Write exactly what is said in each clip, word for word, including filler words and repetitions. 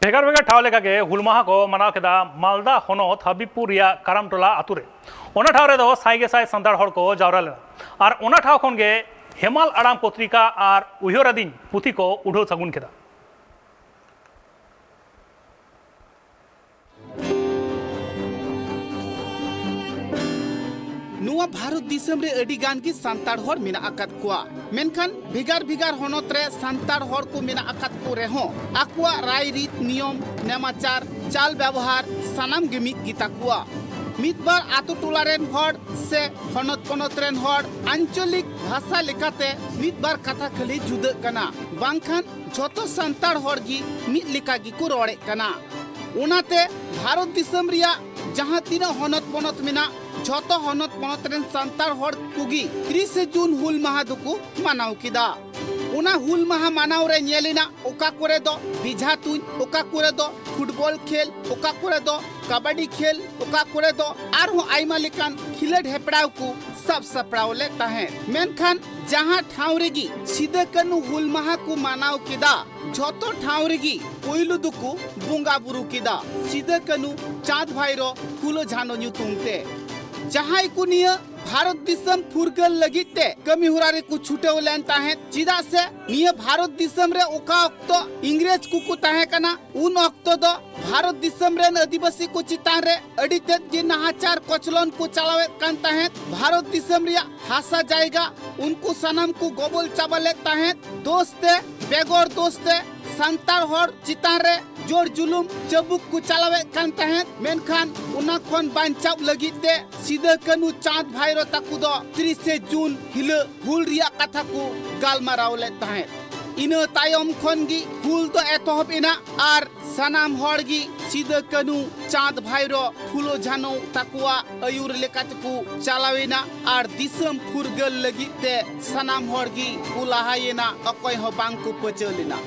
ᱵᱷᱮᱜᱟᱨ ᱵᱷᱮᱜᱟᱨ ᱴᱷᱟᱶ ᱞᱮᱠᱟᱜᱮ ᱦᱩᱞ ᱢᱟᱦᱟ ᱠᱚ ᱢᱟᱱᱟᱣ ᱠᱮᱫᱟ ᱢᱟᱞᱫᱟ ᱦᱚᱱᱚᱛ ᱦᱟᱵᱤᱵᱽᱯᱩᱨ ᱨᱮᱭᱟᱜ ᱠᱟᱨᱟᱢᱴᱚᱞᱟ ᱟᱛᱳ ᱨᱮ᱾ ᱚᱱᱟ ᱴᱷᱟᱶ ᱨᱮᱫᱚ ᱥᱟᱭ ᱜᱮ ᱥᱟᱭ ᱥᱟᱱᱛᱟᱲ ᱦᱚᱲ ᱠᱚ ᱡᱟᱣᱨᱟ ᱞᱮᱱᱟ ᱟᱨ ᱚᱱᱟ ᱴᱷᱟᱶ ᱠᱷᱚᱱ ᱜᱮ ᱦᱮᱢᱟᱞ ᱟᱲᱟᱝ ᱯᱚᱛᱨᱤᱠᱟ ᱟᱨ ᱩᱭᱦᱟᱹᱨ ᱟᱹᱫᱤᱧ ᱯᱩᱛᱷᱤ ᱠᱚ ᱩᱰᱷᱟᱹᱣ ᱥᱟᱹᱜᱩᱱ ᱠᱮᱫᱟ᱾ ᱱᱚᱣᱟ ᱵᱷᱟᱨᱚᱛ ᱫᱤᱥᱚᱢ ᱨᱮ ᱟᱹᱰᱤ ᱜᱟᱱ ᱜᱮ ᱥᱟᱱᱛᱟᱲ ᱦᱚᱲ ᱢᱮᱱᱟᱜ ᱟᱠᱟᱫ ᱠᱚᱣᱟ, ᱢᱮᱱᱠᱷᱟᱱ ᱵᱷᱮᱜᱟᱨ ᱵᱷᱮᱜᱟᱨ ᱦᱚᱱᱚᱛ ᱨᱮ ᱥᱟᱱᱛᱟᱲ ᱦᱚᱲ ᱠᱚ ᱢᱮᱱᱟᱜ ᱟᱠᱟᱫ ᱠᱚ ᱨᱮᱦᱚᱸ ᱟᱠᱚᱣᱟᱜ ᱨᱟᱭ ᱨᱤᱛ ᱱᱤᱭᱚᱢ ᱱᱮᱢᱟᱪᱟᱨ ᱪᱟᱞ ᱵᱮᱵᱚᱦᱟᱨ ᱥᱟᱱᱟᱢ ᱜᱮ ᱢᱤᱫ ᱜᱮᱛᱟ ᱠᱚᱣᱟ᱾ ᱢᱤᱫ ᱵᱟᱨ ᱟᱛᱳ ᱴᱚᱞᱟ ᱨᱮᱱ ᱦᱚᱲ ᱥᱮ ᱦᱚᱱᱚᱛ ᱯᱚᱱᱚᱛ ᱨᱮᱱ ᱦᱚᱲ ᱟᱧᱪᱚᱞᱤᱠ ᱵᱷᱟᱥᱟ ᱞᱮᱠᱟᱛᱮ ᱢᱤᱫ ᱵᱟᱨ ᱠᱟᱛᱷᱟ ᱠᱷᱟᱹᱞᱤ ᱡᱩᱫᱟᱹᱜ ᱠᱟᱱᱟ, ᱵᱟᱝᱠᱷᱟᱱ ᱡᱷᱚᱛᱚ ᱥᱟᱱᱛᱟᱲ ᱦᱚᱲ ᱜᱮ ᱢᱤᱫ ᱞᱮᱠᱟ ᱜᱮᱠᱚ ᱨᱚᱲᱮᱫ ᱠᱟᱱᱟ᱾ ᱚᱱᱟᱛᱮ ᱵᱷᱟᱨᱚᱛ ᱫᱤᱥᱚᱢ ᱨᱮᱭᱟᱜ ᱡᱟᱦᱟᱸ ᱛᱤᱱᱟᱹᱜ ᱦᱚᱱᱚᱛ ᱯᱚᱱᱚᱛ ᱢᱮᱱᱟᱜ, ᱡᱷᱚᱛᱚ ᱦᱚᱱᱚᱛ ᱯᱚᱱᱚᱛ ᱨᱮᱱ ᱥᱟᱱᱛᱟᱲ ᱦᱚᱲ ᱠᱚᱜᱮ ᱛᱤᱨᱤᱥᱮ ᱡᱩᱱ ᱦᱩᱞ ᱢᱟᱦᱟ ᱫᱚᱠᱚ ᱢᱟᱱᱟᱣ ᱠᱮᱫᱟ᱾ ᱚᱱᱟ ᱦᱩᱞ ᱢᱟᱦᱟ ᱢᱟᱱᱟᱣ ᱨᱮ ᱧᱮᱞ ᱮᱱᱟ, ᱚᱠᱟ ᱠᱚᱨᱮ ᱫᱚ ᱵᱮᱡᱷᱟ ᱛᱩᱧ, ᱚᱠᱟ ᱠᱚᱨᱮ ᱫᱚ ᱯᱷᱩᱴᱵᱚᱞ ᱠᱷᱮᱞ, ᱚᱠᱟ ᱠᱚᱨᱮ ᱫᱚ ᱠᱟᱵᱟᱰᱤ ᱠᱷᱮᱞ, ᱚᱠᱟ ᱠᱚᱨᱮ ᱫᱚ ᱟᱨᱦᱚᱸ ᱟᱭᱢᱟ ᱞᱮᱠᱟᱱ ᱠᱷᱮᱞᱳᱰ ᱦᱮᱯᱨᱟᱣ ᱠᱚ ᱥᱟᱵ ᱥᱟᱯᱲᱟᱣ ᱞᱮᱫ ᱛᱟᱦᱮᱸᱫ᱾ ᱢᱮᱱᱠᱷᱟᱱ ᱡᱟᱦᱟᱸ ᱴᱷᱟᱶ ᱨᱮᱜᱮ ᱥᱤᱫᱟᱹ ᱠᱟᱹᱱᱦᱩ ᱦᱩᱞ ᱢᱟᱦᱟ ᱠᱚ ᱢᱟᱱᱟᱣ ᱠᱮᱫᱟ, ᱡᱷᱚᱛᱚ ᱴᱷᱟᱶ ᱨᱮᱜᱮ ᱯᱳᱭᱞᱳ ᱫᱚᱠᱚ ᱵᱚᱸᱜᱟ ᱵᱩᱨᱩ ᱠᱮᱫᱟ ᱥᱤᱫᱟᱹ ᱠᱟᱹᱱᱦᱩ, ᱪᱟᱸᱫᱽ ᱵᱷᱟᱭᱨᱚ, ᱯᱷᱩᱞᱳ ᱡᱷᱟᱱᱚ ᱧᱩᱛᱩᱢ ᱛᱮ᱾ ᱡᱟᱦᱟᱸᱭ ᱠᱚ ᱱᱤᱭᱟᱹ ᱵᱷᱟᱨᱚᱛ ᱫᱤᱥᱚᱢ ᱯᱷᱩᱨᱜᱟᱹᱞ ᱞᱟᱹᱜᱤᱫ ᱛᱮ ᱠᱟᱹᱢᱤ ᱦᱚᱨᱟ ᱨᱮᱠᱚ ᱪᱷᱩᱴᱟᱹᱣ ᱞᱮᱱ ᱛᱟᱦᱮᱸᱫ, ᱪᱮᱫᱟᱜ ᱥᱮ ᱱᱤᱭᱟᱹ ᱵᱷᱟᱨᱚᱛ ᱫᱤᱥᱚᱢ ᱨᱮ ᱚᱠᱟ ᱚᱠᱛᱚ ᱤᱝᱨᱮᱡᱽ ᱠᱚᱠᱚ ᱛᱟᱦᱮᱸ ᱠᱟᱱᱟ, ᱩᱱ ᱚᱠᱛᱚ ᱫᱚ ᱵᱷᱟᱨᱚᱛ ᱫᱤᱥᱚᱢ ᱨᱮᱱ ᱟᱹᱫᱤᱵᱟᱹᱥᱤ ᱠᱚ ᱪᱮᱛᱟᱱ ᱨᱮ ᱟᱹᱰᱤ ᱛᱮᱫ ᱜᱮ ᱱᱟᱦᱟᱪᱟᱨ ᱠᱚᱪᱞᱚᱱ ᱠᱚ ᱪᱟᱞᱟᱣᱮᱫ ᱠᱟᱱ ᱛᱟᱦᱮᱸᱫ᱾ ᱵᱷᱟᱨᱚᱛ ᱫᱤᱥᱚᱢ ᱨᱮᱭᱟᱜ ᱦᱟᱥᱟ ᱡᱟᱭᱜᱟ ᱩᱱᱠᱩ ᱥᱟᱱᱟᱢ ᱠᱚ ᱜᱚᱵᱚᱞ ᱪᱟᱵᱟ ᱞᱮᱫ ᱛᱟᱦᱮᱸᱫ᱾ ᱫᱳᱥ ᱛᱮ, ᱵᱮᱜᱚᱨ ᱫᱳᱥ ᱛᱮ ᱥᱟᱱᱛᱟᱲ ᱦᱚᱲ ᱪᱮᱛᱟᱱ ᱨᱮ ᱡᱳᱨ ᱡᱩᱞᱩᱢ ᱪᱟᱹᱵᱩᱠ ᱠᱚ ᱪᱟᱞᱟᱣᱮᱫ ᱠᱟᱱ ᱛᱟᱦᱮᱸᱫ᱾ ᱢᱮᱱᱠᱷᱟᱱ ᱚᱱᱟ ᱠᱷᱚᱱ ᱵᱟᱧᱪᱟᱣ ᱞᱟᱹᱜᱤᱫ ᱛᱮ ᱥᱤᱫᱟᱹ ᱠᱟᱹᱱᱦᱩ, ᱪᱟᱸᱫᱽ ᱵᱷᱟᱭᱨᱚ ᱛᱟᱠᱚ ᱫᱚ ᱛᱤᱨᱤᱥᱮ ᱡᱩᱱ ᱦᱤᱞᱳᱜ ᱦᱩᱞ ᱨᱮᱭᱟᱜ ᱠᱟᱛᱷᱟ ᱠᱚ ᱜᱟᱞᱢᱟᱨᱟᱣ ᱞᱮᱫ ᱛᱟᱦᱮᱸᱫ᱾ ᱤᱱᱟᱹ ᱛᱟᱭᱚᱢ ᱠᱷᱚᱱ ᱜᱮ ᱦᱩᱞ ᱫᱚ ᱮᱛᱚᱦᱚᱵ ᱮᱱᱟ ᱟᱨ ᱥᱟᱱᱟᱢ ᱦᱚᱲ ᱜᱮ ᱥᱤᱫᱟᱹ ᱠᱟᱹᱱᱦᱩ, ᱪᱟᱸᱫᱽ ᱵᱷᱟᱭᱨᱚ, ᱯᱷᱩᱞᱳ ᱡᱷᱟᱱᱚ ᱛᱟᱠᱚᱣᱟᱜ ᱟᱹᱭᱩᱨ ᱞᱮᱠᱟ ᱛᱮᱠᱚ ᱪᱟᱞᱟᱣ ᱮᱱᱟ ᱟᱨ ᱫᱤᱥᱚᱢ ᱯᱷᱩᱨᱜᱟᱹᱞ ᱞᱟᱹᱜᱤᱫ ᱛᱮ ᱥᱟᱱᱟᱢ ᱦᱚᱲ ᱜᱮ ᱠᱚ ᱞᱟᱦᱟᱭᱮᱱᱟ, ᱚᱠᱚᱭ ᱦᱚᱸ ᱵᱟᱝ ᱠᱚ ᱯᱟᱹᱪᱟᱹᱞ ᱮᱱᱟ᱾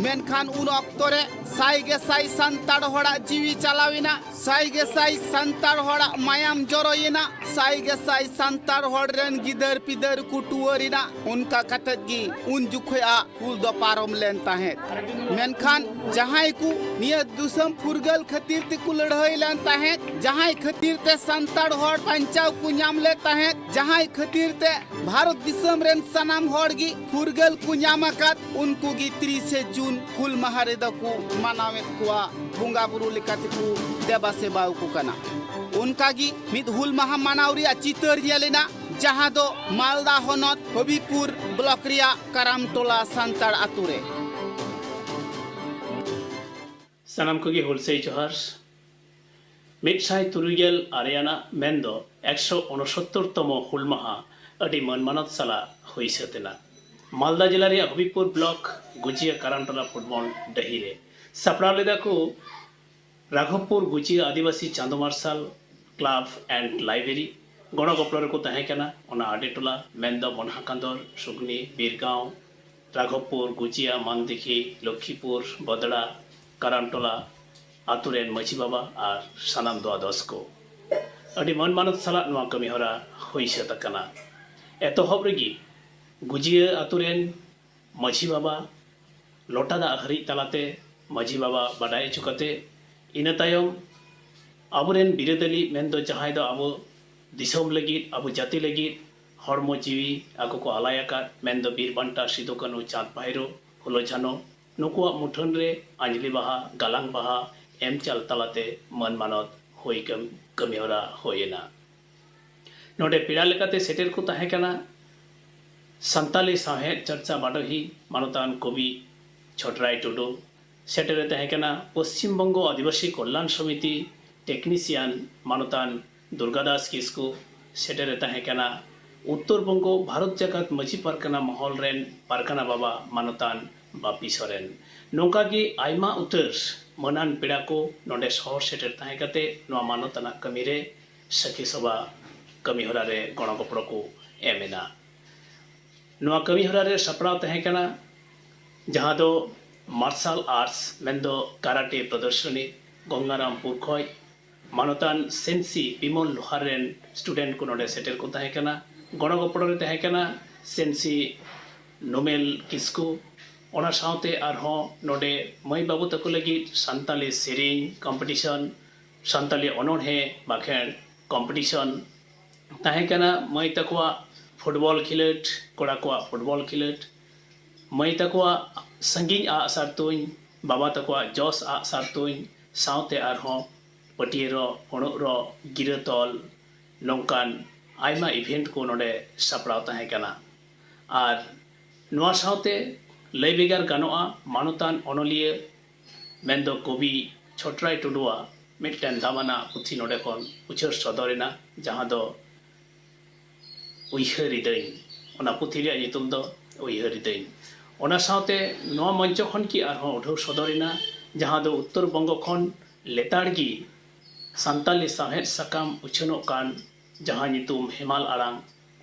ᱢᱮᱱᱠᱷᱟᱱ ᱩᱱ ᱚᱠᱛᱚ ᱨᱮ ᱥᱟᱭ ᱜᱮ ᱥᱟᱭ ᱥᱟᱱᱛᱟᱲ ᱦᱚᱲᱟᱜ ᱡᱤᱣᱤ ᱪᱟᱞᱟᱣ ᱮᱱᱟ, ᱥᱟᱭ ᱜᱮ ᱥᱟᱭ ᱥᱟᱱᱛᱟᱲ ᱦᱚᱲᱟᱜ ᱢᱟᱭᱟᱢ ᱡᱚᱨᱚᱭᱮᱱᱟ, ᱥᱟᱭ ᱜᱮ ᱥᱟᱭ ᱥᱟᱱᱛᱟᱲ ᱦᱚᱲ ᱨᱮᱱ ᱜᱤᱫᱟᱹᱨ ᱯᱤᱫᱟᱹᱨ ᱠᱚ ᱴᱩᱣᱟᱹᱨ ᱮᱱᱟ᱾ ᱚᱱᱠᱟ ᱠᱟᱛᱮᱫ ᱜᱮ ᱩᱱ ᱡᱚᱠᱷᱚᱱᱟᱜ ᱦᱩᱞ ᱫᱚ ᱯᱟᱨᱚᱢ ᱞᱮᱱ ᱛᱟᱦᱮᱸᱫ᱾ ᱢᱮᱱᱠᱷᱟᱱ ᱡᱟᱦᱟᱸᱭ ᱠᱚ ᱱᱤᱭᱟᱹ ᱫᱤᱥᱚᱢ ᱯᱷᱩᱨᱜᱟᱹᱞ ᱠᱷᱟᱹᱛᱤᱨ ᱛᱮᱠᱚ ᱞᱟᱹᱲᱦᱟᱹᱭ ᱞᱮᱱ ᱛᱟᱦᱮᱸᱫ, ᱡᱟᱦᱟᱸᱭ ᱠᱷᱟᱹᱛᱤᱨ ᱛᱮ ᱥᱟᱱᱛᱟᱲ ᱦᱚᱲ ᱵᱟᱧᱪᱟᱣ ᱠᱚ ᱧᱟᱢ ᱞᱮᱫ ᱛᱟᱦᱮᱸᱫ, ᱡᱟᱦᱟᱸᱭ ᱠᱷᱟᱹᱛᱤᱨ ᱛᱮ ᱵᱷᱟᱨᱚᱛ ᱫᱤᱥᱚᱢ ᱨᱮᱱ ᱥᱟᱱᱟᱢ ᱦᱚᱲ ᱜᱮ ᱯᱷᱩᱨᱜᱟᱹᱞ ᱠᱚ ᱧᱟᱢ ᱟᱠᱟᱫ, ᱩᱱᱠᱩ ᱜᱮ ᱛᱤᱨᱤᱥᱮ ᱡᱩᱱ ᱦᱩᱞ ᱢᱟᱦᱟ ᱨᱮᱫᱚ ᱠᱚ ᱢᱟᱱᱟᱣᱮᱫ ᱠᱚᱣᱟ, ᱵᱚᱸᱜᱟ ᱵᱩᱨᱩ ᱞᱮᱠᱟ ᱛᱮᱠᱚ ᱫᱮᱵᱟ ᱥᱮᱵᱟ ᱟᱠᱚ ᱠᱟᱱᱟ᱾ ᱚᱱᱠᱟ ᱜᱮ ᱢᱤᱫ ᱦᱩᱞ ᱢᱟᱦᱟ ᱢᱟᱱᱟᱣ ᱨᱮᱭᱟᱜ ᱪᱤᱛᱟᱹᱨ ᱧᱮᱞ ᱮᱱᱟ, ᱡᱟᱦᱟᱸ ᱫᱚ ᱢᱟᱞᱫᱟ ᱦᱚᱱᱚᱛ ᱦᱚᱵᱤᱵᱽᱯᱩᱨ ᱵᱞᱚᱠ ᱨᱮᱭᱟᱜ ᱠᱟᱨᱟᱢ ᱴᱚᱞᱟ ᱥᱟᱱᱛᱟᱲ ᱟᱛᱳ ᱨᱮ᱾ ᱥᱟᱱᱟᱢ ᱠᱚᱜᱮ ᱦᱩᱞᱥᱟᱹᱭ ᱡᱚᱦᱟᱨ᱾ ᱢᱤᱫ ᱥᱟᱭ ᱛᱩᱨᱩᱭ ᱜᱮᱞ ᱟᱨᱮ ᱟᱱᱟᱜ ᱢᱮᱱᱫᱚ ᱮᱠᱥᱚ ᱩᱱᱚᱥᱚᱛᱛᱚᱨ ᱛᱚᱢᱚ ᱦᱩᱞ ᱢᱟᱦᱟ ᱟᱹᱰᱤ ᱢᱟᱹᱱ ᱢᱟᱱᱚᱛ ᱥᱟᱞᱟᱜ ᱦᱩᱭ ᱥᱟᱹᱛ ᱮᱱᱟ᱾ ᱢᱟᱞᱫᱟ ᱡᱮᱞᱟ ᱨᱮᱭᱟᱜ ᱦᱚᱵᱤᱵᱽᱯᱩᱨ ᱵᱞᱚᱠ ᱜᱩᱡᱤᱭᱟ ᱠᱟᱨᱟᱢᱴᱚᱞᱟ ᱯᱷᱩᱴᱵᱚᱞ ᱰᱟᱹᱦᱤ ᱨᱮ ᱥᱟᱯᱲᱟᱣ ᱞᱮᱫᱟ ᱠᱚ ᱨᱟᱜᱷᱚᱵᱽᱯᱩᱨ ᱜᱩᱡᱤᱭᱟ ᱟᱹᱫᱤᱵᱟᱹᱥᱤ ᱪᱟᱸᱫᱚ ᱢᱟᱨᱥᱟᱞ ᱠᱞᱟᱵᱽ ᱮᱱᱰ ᱞᱟᱭᱵᱨᱮᱨᱤ᱾ ᱜᱚᱲᱚ ᱜᱚᱯᱚᱲᱚ ᱨᱮᱠᱚ ᱛᱟᱦᱮᱸ ᱠᱟᱱᱟ ᱚᱱᱟ ᱟᱰᱮ ᱴᱚᱞᱟ ᱢᱮᱱᱫᱚ ᱢᱚᱱᱦᱟ ᱠᱟᱸᱫᱚᱨ, ᱥᱩᱜᱽᱱᱤ, ᱵᱤᱨᱜᱟᱸᱣ, ᱨᱟᱜᱷᱚᱵᱽᱯᱩᱨ, ᱜᱩᱡᱤᱭᱟ, ᱢᱟᱱᱫᱤᱜᱷᱤ, ᱞᱚᱠᱠᱷᱤᱯᱩᱨ, ᱵᱚᱫᱲᱟ, ᱠᱟᱨᱟᱢᱴᱚᱞᱟ ᱟᱛᱳ ᱨᱮᱱ ᱢᱟᱹᱡᱷᱤ ᱵᱟᱵᱟ ᱟᱨ ᱥᱟᱱᱟᱢ ᱫᱚᱣᱟᱫᱚᱥ ᱠᱚ᱾ ᱟᱹᱰᱤ ᱢᱟᱹᱱ ᱢᱟᱱᱚᱛ ᱥᱟᱞᱟᱜ ᱱᱚᱣᱟ ᱠᱟᱹᱢᱤᱦᱚᱨᱟ ᱦᱩᱭ ᱥᱟᱹᱛ ᱟᱠᱟᱱᱟ᱾ ᱮᱛᱚᱦᱚᱵ ᱨᱮᱜᱮ ᱜᱩᱡᱤᱭᱟᱹ ᱟᱛᱳ ᱨᱮᱱ ᱢᱟᱹᱡᱷᱤ ᱵᱟᱵᱟ ᱞᱚᱴᱟ ᱫᱟᱜ ᱦᱟᱹᱨᱤᱡ ᱛᱟᱞᱟᱛᱮ ᱢᱟᱹᱡᱷᱤ ᱵᱟᱵᱟ ᱵᱟᱰᱟᱭ ᱦᱚᱪᱚ ᱠᱟᱛᱮ, ᱤᱱᱟᱹ ᱛᱟᱭᱚᱢ ᱟᱵᱚᱨᱮᱱ ᱵᱤᱨᱟᱹᱫᱟᱹᱞᱤ ᱢᱮᱱᱫᱚ ᱡᱟᱦᱟᱸᱭ ᱫᱚ ᱟᱵᱚ ᱫᱤᱥᱚᱢ ᱞᱟᱹᱜᱤᱫ, ᱟᱵᱚ ᱡᱟᱹᱛᱤ ᱞᱟᱹᱜᱤᱫ ᱦᱚᱲᱢᱚ ᱡᱤᱣᱤ ᱟᱠᱚ ᱠᱚ ᱟᱞᱟᱭ ᱟᱠᱟᱫ, ᱢᱮᱱᱫᱚ ᱵᱤᱨ ᱵᱟᱱᱴᱟ ᱥᱤᱫᱩ ᱠᱟᱹᱱᱦᱩ, ᱪᱟᱸᱫᱽ ᱵᱷᱟᱭᱨᱳ, ᱯᱷᱩᱞᱳ ᱡᱷᱟᱱᱳ, ᱱᱩᱠᱩᱣᱟᱜ ᱢᱩᱴᱷᱟᱹᱱ ᱨᱮ ᱟᱸᱡᱽᱞᱤ ᱵᱟᱦᱟ, ᱜᱟᱞᱟᱝ ᱵᱟᱦᱟ ᱮᱢ ᱪᱟᱞ ᱛᱟᱞᱟᱛᱮ ᱢᱟᱹᱱ ᱢᱟᱱᱚᱛ ᱦᱩᱭ ᱠᱟᱹᱢ-, ᱠᱟᱹᱢᱤᱦᱚᱨᱟ ᱦᱩᱭ ᱮᱱᱟ᱾ ᱱᱚᱰᱮ ᱯᱮᱲᱟ ᱞᱮᱠᱟᱛᱮ ᱥᱮᱴᱮᱨ ᱠᱚ ᱛᱟᱦᱮᱸ ᱠᱟᱱᱟ ᱥᱟᱱᱛᱟᱞᱤ ᱥᱟᱶᱦᱮᱫ ᱪᱟᱨᱪᱟ ᱵᱟᱰᱚᱦᱤ ᱢᱟᱱᱚᱛᱟᱱ ᱠᱚᱵᱤ ᱪᱷᱚᱴᱨᱟᱭ ᱴᱩᱰᱩ, ᱥᱮᱴᱮᱨᱮ ᱛᱟᱦᱮᱸ ᱠᱟᱱᱟ ᱯᱚᱥᱪᱤᱢ ᱵᱚᱝᱜᱚ ᱟᱹᱫᱤᱵᱟᱹᱥᱤ ᱠᱚᱞᱞᱟᱱ ᱥᱚᱢᱤᱛᱤ ᱴᱮᱠᱱᱤᱥᱤᱭᱟᱱ ᱢᱟᱱᱚᱛᱟᱱ ᱫᱩᱨᱜᱟᱫᱟᱥ ᱠᱤᱥᱠᱩ, ᱥᱮᱴᱮᱨᱮ ᱛᱟᱦᱮᱸ ᱠᱟᱱᱟ ᱩᱛᱛᱚᱨ ᱵᱚᱝᱜᱚ ᱵᱷᱟᱨᱚᱛ ᱡᱟᱠᱟᱛ ᱢᱟᱹᱡᱷᱤ ᱯᱟᱨᱜᱟᱱᱟ ᱢᱚᱦᱚᱞ ᱨᱮᱱ ᱯᱟᱨᱜᱟᱱᱟ ᱵᱟᱵᱟ ᱢᱟᱱᱚᱛᱟᱱ ᱵᱟᱯᱤ ᱥᱚᱨᱮᱱ᱾ ᱱᱚᱝᱠᱟ ᱜᱮ ᱟᱭᱢᱟ ᱩᱛᱟᱹᱨ ᱢᱟᱹᱱᱟᱱ ᱯᱮᱲᱟ ᱠᱚ ᱱᱚᱰᱮ ᱥᱚᱦᱚᱨ ᱥᱮᱴᱮᱨ ᱛᱟᱦᱮᱸ ᱠᱟᱛᱮ ᱱᱚᱣᱟ ᱢᱟᱱᱚᱛ ᱟᱱᱟᱜ ᱠᱟᱹᱢᱤ ᱨᱮ ᱥᱟᱹᱠᱷᱤ ᱥᱚᱵᱷᱟ ᱠᱟᱹᱢᱤ ᱦᱚᱨᱟ ᱨᱮ ᱜᱚᱲᱚ ᱜᱚᱯᱚᱲᱚ ᱠᱚ ᱮᱢ ᱮᱱᱟ᱾ ᱱᱚᱣᱟ ᱠᱟᱹᱢᱤ ᱦᱚᱨᱟ ᱨᱮ ᱥᱟᱯᱲᱟᱣ ᱛᱟᱦᱮᱸ ᱠᱟᱱᱟ, ᱡᱟᱦᱟᱸ ᱫᱚ ᱢᱟᱨᱥᱟᱞ ᱟᱨᱴᱥ ᱢᱮᱱᱫᱚ ᱠᱟᱨᱟᱴᱮ ᱯᱨᱚᱫᱚᱨᱥᱚᱱᱤ ᱜᱚᱝᱜᱟᱨᱟᱢᱯᱩᱨ ᱠᱷᱚᱡ ᱢᱟᱱᱚᱛᱟᱱ ᱥᱮᱱᱥᱤ ᱵᱤᱢᱚᱞ ᱞᱳᱦᱟᱨ ᱨᱮᱱ ᱥᱴᱩᱰᱮᱱᱴ ᱠᱚ ᱱᱚᱰᱮ ᱥᱮᱴᱮᱨ ᱠᱚ ᱛᱟᱦᱮᱸ ᱠᱟᱱᱟ, ᱜᱚᱲᱚ ᱜᱚᱯᱚᱲᱚ ᱨᱮ ᱛᱟᱦᱮᱸ ᱠᱟᱱᱟ ᱥᱮᱱᱥᱤ ᱱᱩᱢᱮᱞ ᱠᱤᱥᱠᱩ᱾ ᱚᱱᱟ ᱥᱟᱶᱛᱮ ᱟᱨᱦᱚᱸ ᱱᱚᱰᱮ ᱢᱟᱹᱭ ᱵᱟᱹᱵᱩ ᱛᱟᱠᱚ ᱞᱟᱹᱜᱤᱫ ᱥᱟᱱᱛᱟᱞᱤ ᱥᱮᱨᱮᱧ ᱠᱚᱢᱯᱤᱴᱤᱥᱚᱱ, ᱥᱟᱱᱛᱟᱞᱤ ᱚᱱᱚᱬᱦᱮ ᱵᱟᱠᱷᱮᱬ ᱠᱚᱢᱯᱤᱴᱤᱥᱚᱱ ᱛᱟᱦᱮᱸ ᱠᱟᱱᱟ᱾ ᱢᱟᱹᱭ ᱛᱟᱠᱚᱣᱟᱜ ᱯᱷᱩᱴᱵᱚᱞ ᱠᱷᱮᱞᱳᱰ, ᱠᱚᱲᱟ ᱠᱚᱣᱟᱜ ᱯᱷᱩᱴᱵᱚᱞ ᱠᱷᱮᱞᱳᱰ, ᱢᱟᱹᱭ ᱛᱟᱠᱚᱣᱟᱜ ᱥᱟᱺᱜᱤᱧ ᱟᱜᱼᱥᱟᱨ ᱛᱩᱧ, ᱵᱟᱵᱟ ᱛᱟᱠᱚᱣᱟᱜ ᱡᱚᱥ ᱟᱜᱼᱥᱟᱨ ᱛᱩᱧ, ᱥᱟᱶᱛᱮ ᱟᱨᱦᱚᱸ ᱯᱟᱹᱴᱭᱟᱹ ᱨᱚᱜ, ᱯᱷᱩᱲᱩᱜ ᱨᱚᱜ, ᱜᱤᱨᱟᱹ ᱛᱚᱞ, ᱱᱚᱝᱠᱟᱱ ᱟᱭᱢᱟ ᱤᱵᱷᱮᱱᱴ ᱠᱚ ᱱᱚᱰᱮ ᱥᱟᱯᱲᱟᱣ ᱛᱟᱦᱮᱸ ᱠᱟᱱᱟ᱾ ᱟᱨ ᱱᱚᱣᱟ ᱥᱟᱶᱛᱮ ᱞᱟᱹᱭ ᱵᱷᱮᱜᱟᱨ ᱜᱟᱱᱚᱜᱼᱟ, ᱢᱟᱱᱚᱛᱟᱱ ᱚᱱᱚᱞᱤᱭᱟᱹ ᱢᱮᱱᱫᱚ ᱠᱚᱵᱤ ᱪᱷᱚᱴᱨᱟᱭ ᱴᱩᱰᱩᱣᱟᱜ ᱢᱤᱫᱴᱮᱱ ᱫᱟᱢᱟᱱᱟᱜ ᱯᱩᱛᱷᱤ ᱱᱚᱰᱮ ᱠᱷᱚᱱ ᱩᱪᱷᱟᱹᱱ ᱥᱚᱫᱚᱨ ᱮᱱᱟ, ᱡᱟᱦᱟᱸ ᱫᱚ ᱩᱭᱦᱟᱹᱨᱤᱫᱟᱹᱧ᱾ ᱚᱱᱟ ᱯᱩᱛᱷᱤ ᱨᱮᱭᱟᱜ ᱧᱩᱛᱩᱢ ᱫᱚ ᱩᱭᱦᱟᱹᱨᱤᱫᱟᱹᱧ᱾ ᱚᱱᱟ ᱥᱟᱶᱛᱮ ᱱᱚᱣᱟ ᱢᱚᱧᱪᱚ ᱠᱷᱚᱱ ᱜᱮ ᱟᱨᱦᱚᱸ ᱩᱰᱷᱟᱹᱣ ᱥᱚᱫᱚᱨ ᱮᱱᱟ, ᱡᱟᱦᱟᱸ ᱫᱚ ᱩᱛᱛᱚᱨ ᱵᱚᱝᱜᱚ ᱠᱷᱚᱱ ᱞᱮᱛᱟᱲ ᱜᱮ ᱥᱟᱱᱛᱟᱞᱤ ᱥᱟᱶᱦᱮᱫ ᱥᱟᱠᱟᱢ ᱩᱪᱷᱟᱹᱱᱚᱜ ᱠᱟᱱ, ᱡᱟᱦᱟᱸ ᱧᱩᱛᱩᱢ ᱦᱮᱢᱟᱞ ᱟᱲᱟᱝ,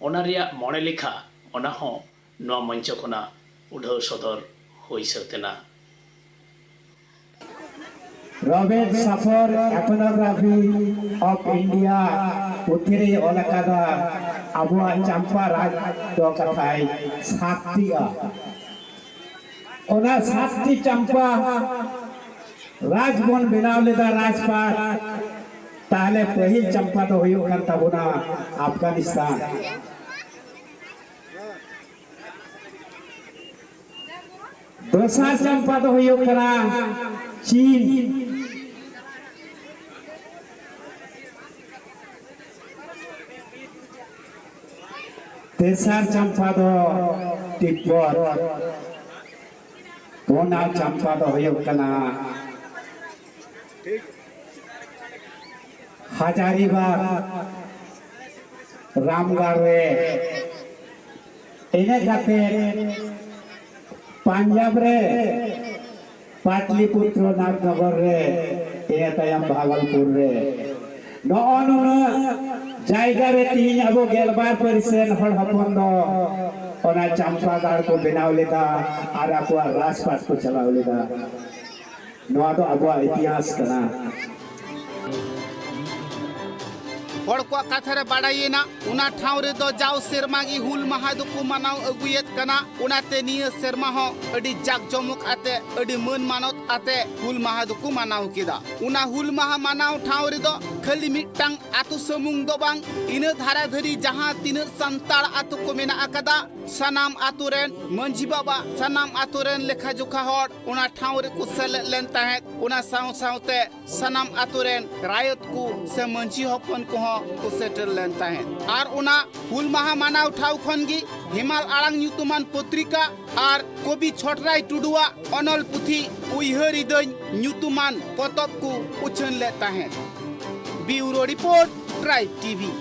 ᱚᱱᱟ ᱨᱮᱭᱟᱜ ᱢᱚᱬᱮ ᱞᱮᱠᱷᱟ, ᱚᱱᱟ ᱦᱚᱸ ᱱᱚᱣᱟ ᱢᱚᱧᱪᱚ ᱠᱷᱚᱱᱟᱜ ᱩᱰᱷᱟᱹᱣ ᱥᱚᱫᱚᱨ ᱦᱩᱭ ᱥᱟᱹᱛ ᱮᱱᱟ᱾ ᱨᱚᱵᱮᱨᱴ ᱥᱟᱯᱷᱚᱨ Ethnography of India ᱯᱩᱛᱷᱤ ᱨᱮᱭ ᱚᱞ ᱟᱠᱟᱫᱟ, ᱟᱵᱚᱣᱟᱜ ᱪᱟᱢᱯᱟ ᱨᱟᱡᱽ ᱫᱚ ᱠᱟᱛᱷᱟᱭ ᱥᱟᱛᱴᱤᱜᱼᱟ᱾ ᱚᱱᱟ ᱥᱟᱛᱴᱤ ᱪᱟᱢᱯᱟ ᱨᱟᱡᱽ ᱵᱚᱱ ᱵᱮᱱᱟᱣ ᱞᱮᱫᱟ, ᱨᱟᱡᱽᱯᱟᱴ᱾ ᱛᱟᱦᱞᱮ ᱯᱟᱹᱦᱤᱞ ᱪᱟᱢᱯᱟ ᱫᱚ ᱦᱩᱭᱩᱜ ᱠᱟᱱ ᱛᱟᱵᱚᱱᱟ ᱟᱯᱷᱜᱟᱱᱤᱥᱛᱟᱱ᱾ ᱫᱚᱥᱟᱨ ᱪᱟᱢᱯᱟ ᱫᱚ ᱦᱩᱭᱩᱜ ᱠᱟᱱᱟ ᱪᱤᱱ᱾ ᱛᱮᱥᱟᱨ ᱪᱟᱢᱯᱟ ᱫᱚ ᱛᱤᱵᱵᱚᱛ᱾ ᱯᱩᱱᱟᱜ ᱪᱟᱢᱯᱟ ᱫᱚ ᱦᱩᱭᱩᱜ ᱠᱟᱱᱟ ᱦᱟᱡᱟᱨᱤᱵᱟᱜᱽ, ᱨᱟᱢᱜᱟᱲ ᱨᱮ᱾ ᱤᱱᱟᱹ ᱠᱟᱛᱮ ᱯᱟᱧᱡᱟᱵᱽ ᱨᱮ ᱯᱟᱴᱞᱤᱯᱩᱛᱨᱚ ᱱᱟᱴᱱᱚᱜᱚᱨ ᱨᱮ, ᱤᱱᱟᱹ ᱛᱟᱭᱚᱢ ᱵᱷᱟᱜᱚᱞᱯᱩᱨ ᱨᱮ᱾ ᱱᱚᱜᱼᱚ ᱱᱩᱱᱟᱹᱜ ᱡᱟᱭᱜᱟ ᱨᱮ ᱛᱤᱦᱤᱧ ᱟᱵᱚ ᱜᱮᱞᱵᱟᱨ ᱯᱟᱹᱨᱤᱥ ᱨᱮᱱ ᱦᱚᱲ ᱦᱚᱯᱚᱱ ᱫᱚ ᱚᱱᱟ ᱪᱟᱢᱯᱟ ᱜᱟᱲ ᱠᱚ ᱵᱮᱱᱟᱣ ᱞᱮᱫᱟ ᱟᱨ ᱟᱠᱚᱣᱟᱜ ᱨᱟᱡᱽᱯᱟᱴ ᱠᱚ ᱪᱟᱞᱟᱣ ᱞᱮᱫᱟ᱾ ᱱᱚᱣᱟ ᱫᱚ ᱟᱵᱚᱣᱟᱜ ᱤᱛᱤᱦᱟᱥ ᱠᱟᱱᱟ᱾ ᱦᱚᱲ ᱠᱚᱣᱟᱜ ᱠᱟᱛᱷᱟ ᱨᱮ ᱵᱟᱲᱟᱭᱮᱱᱟ, ᱚᱱᱟ ᱴᱷᱟᱶ ᱨᱮᱫᱚ ᱡᱟᱣ ᱥᱮᱨᱢᱟ ᱜᱮ ᱦᱩᱞ ᱢᱟᱦᱟ ᱫᱚᱠᱚ ᱢᱟᱱᱟᱣ ᱟᱹᱜᱩᱭᱮᱫ ᱠᱟᱱᱟ᱾ ᱚᱱᱟᱛᱮ ᱱᱤᱭᱟᱹ ᱥᱮᱨᱢᱟ ᱦᱚᱸ ᱟᱹᱰᱤ ᱡᱟᱠ ᱡᱚᱢᱚᱠ ᱟᱛᱮ, ᱟᱹᱰᱤ ᱢᱟᱹᱱ ᱢᱟᱱᱚᱛ ᱟᱛᱮ ᱦᱩᱞ ᱢᱟᱦᱟ ᱫᱚᱠᱚ ᱢᱟᱱᱟᱣ ᱠᱮᱫᱟ᱾ ᱚᱱᱟ ᱦᱩᱞ ᱢᱟᱦᱟ ᱢᱟᱱᱟᱣ ᱴᱷᱟᱶ ᱨᱮᱫᱚ ᱠᱷᱟᱹᱞᱤ ᱢᱤᱫᱴᱟᱝ ᱟᱛᱳ ᱥᱩᱢᱩᱝ ᱫᱚ ᱵᱟᱝ, ᱤᱱᱟᱹ ᱫᱷᱟᱨᱟ ᱫᱷᱟᱹᱨᱤ ᱡᱟᱦᱟᱸ ᱛᱤᱱᱟᱹᱜ ᱥᱟᱱᱛᱟᱲ ᱟᱛᱳ ᱠᱚ ᱢᱮᱱᱟᱜ ᱟᱠᱟᱫᱟ, ᱥᱟᱱᱟᱢ ᱟᱛᱳ ᱨᱮᱱ ᱢᱟᱹᱡᱷᱤ ᱵᱟᱵᱟ, ᱥᱟᱱᱟᱢ ᱟᱛᱳ ᱨᱮᱱ ᱞᱮᱠᱷᱟ ᱡᱚᱠᱷᱟ ᱦᱚᱲ ᱚᱱᱟ ᱴᱷᱟᱶ ᱨᱮᱠᱚ ᱥᱮᱞᱮᱫ ᱞᱮᱱ ᱛᱟᱦᱮᱸᱫ᱾ ᱚᱱᱟ ᱥᱟᱶ ᱥᱟᱶᱛᱮ ᱥᱟᱱᱟᱢ ᱟᱛᱳ ᱨᱮᱱ ᱨᱟᱭᱚᱛ ᱠᱚ ᱥᱮ ᱢᱟᱹᱡᱷᱤ ᱦᱚᱯᱚᱱ ᱠᱚᱦᱚᱸ ᱠᱚ ᱥᱮᱴᱮᱨ ᱞᱮᱱ ᱛᱟᱦᱮᱸᱫ᱾ ᱟᱨ ᱚᱱᱟ ᱦᱩᱞ ᱢᱟᱦᱟ ᱢᱟᱱᱟᱣ ᱴᱷᱟᱶ ᱠᱷᱚᱱ ᱜᱮ ᱦᱮᱢᱟᱞ ᱟᱲᱟᱝ ᱧᱩᱛᱩᱢᱟᱱ ᱯᱚᱛᱨᱤᱠᱟ ᱟᱨ ᱠᱚᱵᱤ ᱪᱷᱚᱴᱨᱟᱭ ᱴᱩᱰᱩᱣᱟᱜ ᱚᱱᱚᱞ ᱯᱩᱛᱷᱤ ᱩᱭᱦᱟᱹᱨ ᱤᱫᱟᱹᱧ ᱧᱩᱛᱩᱢᱟᱱ ᱯᱚᱛᱚᱵ ᱠᱚ ᱩᱪᱷᱟᱹᱱ ᱞᱮᱫ ᱛᱟᱦᱮᱸᱫ᱾ ᱵᱤᱭᱩᱨᱳ ᱨᱤᱯᱳᱨᱴ, ᱴᱨᱟᱭᱤᱵᱽ ᱴᱤᱵᱷᱤ᱾